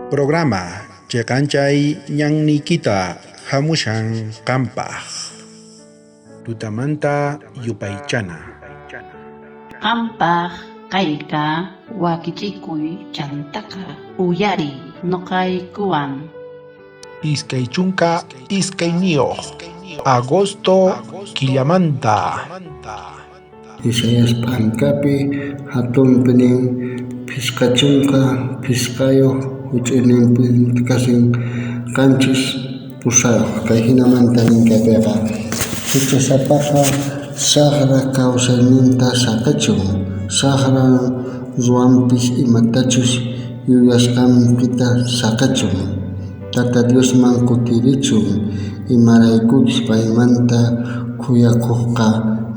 Programa cheqanchay ñanniykita hamushan qampaq. Tutamanta yupaychana. Qampaj kayqa wakichikuy chantaqa uyariy noqaykuwan. 22 agosto killamanta. Isaías p'ankapi jatunpi nin 55 juch'uyninpi kasin 7 8. Kay jinamanta nin kaypeqa juchasapaqa sajra kawsayninta saqechun, sajra ruwanpis imatachus yuyasqanpita saqechun, Tata Diosman kutirichun, imaraykuchus paymanta khuyakojqa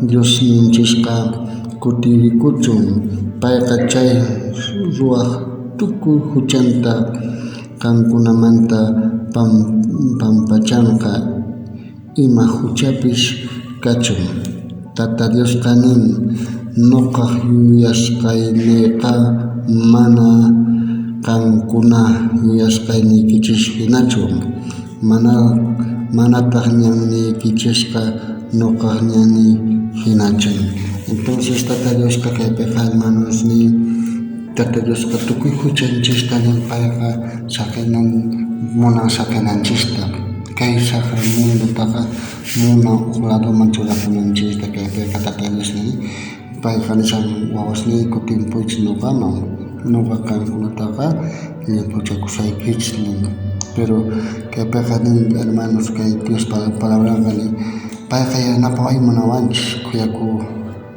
Diosninchisqa kutirikuchun. Payqa chay ruwaj tukuy juchanta qankunamanta pampachanqa, ima juchapis kachun. Tata Diosqa nin, Noqaj yuyasqayneyqa mana qankuna yuyasqayniykichis jinachu, manataj ñanniykichisqa noqaj ñanniy jinachu. Entonces Tata Diosqa kaypeqa hermanos nin, Tata Diosqa tukuy juchanchista nin payqa saqenan munan saqenanchista. Kay sajra mundotaqa munan uj ladoman churapunanchista. Kaypeqa Tata Dios nin, payqa nishan wawasniy kutimpuychis noqaman, noqa qankunataqa llimphuchakusaykichis nin. Pero kaypeqa nin hermanos kay Diospa palabranqa nin, payqa yanapaway munawanchis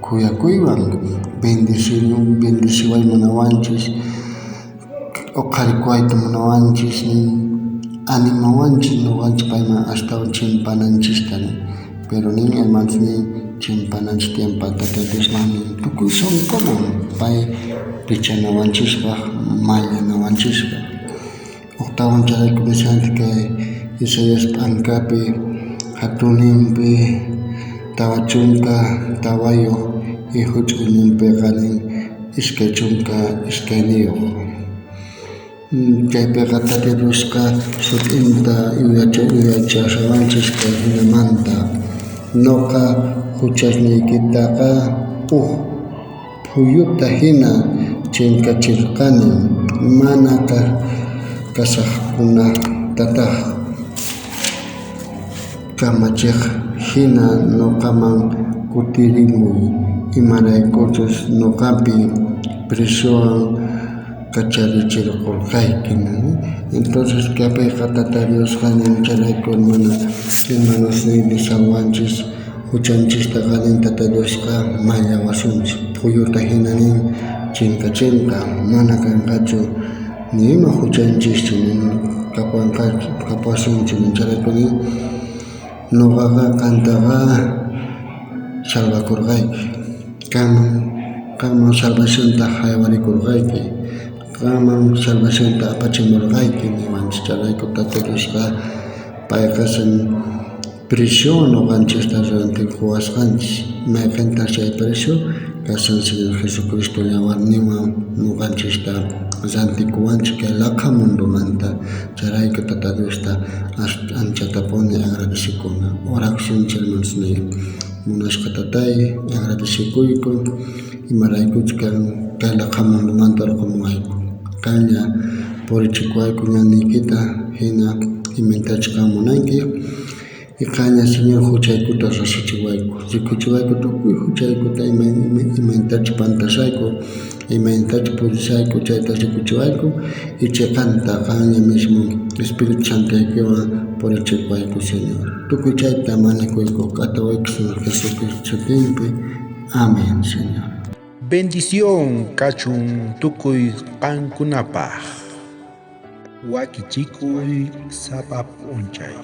khuyakuywan bendeciway munawanchis, oqharikuwayta munawanchis nin, animawanchis noqanchis payman astawan chimpananchista nin. Pero nin hermanos nin chimpananchis tiyan Tata Diosman nin tukuy sonqoman pay pichanawanchispaj mayllanawanchispaj. Ujtawan chayrayku nishanchis kay Isaías p'ankapi jatunninpi 44 y juch'uyninpeqa nin 22. Chaypeqa Tata Diosqa sut'inta yuyaychashawanchis kay jinamanta, noqa juchasniykitaqa uj phuyuta jina chinkacherqani, mana kasajkunatataj kamachej jina noqaman kutirimuy, imaraykuchus noqapi preciowan kacharicherqorqayki. Entonces kaypeqa Tata Diosqa nin chayrayku hermanosniy nisawanchis juchanchistaqa nin Tata Diosqa mayllawasunchis, phuyuta jina nin chinkachenqa, mana kanqachu ni ima juchanchischu nin kapuwasunchu nin. Chayrayku nin noqaqa qantaqa salvakorqayki, qanman salvacionta jaywarikorqayki, qanman salvacionta apachimorqayki niwanchis. Chayrayku Tata Diosqa payqa precio noqanchista rantikuwasqanchis, mayqentaj chay precio kashan Señor Jesucristo yawarninwan noqanchista rantikuwanchis kay laqha mundomanta. Chayrayku Tata Diosta anchatapuni agradecekuna. Orakusunchis hermanosniy. Munasqa Tatay, agradecekuyku imaraykuchus kay laqha mundomanta orqhomuwayku. Qanlla purichikuwayku ñanniykita jina imaynatachus qan munanki. Y qanlla Señor juchaykuta rasichiwayku, rikuchiwayku tukuy juchaykuta imaynatachus pantashayku, imaynatachus purishayku chayta rikuchiwayku y cheqanta qanlla mismo Espíritu Santoykiwan purichikuwayku Señor. Tukuy chayta mañakuyku k'atawayku Señor Jesucristo sutinpi. Amén, Señor. Bendición kachun tukuy qankunapaj. Wakichikuy sapa p'unchay.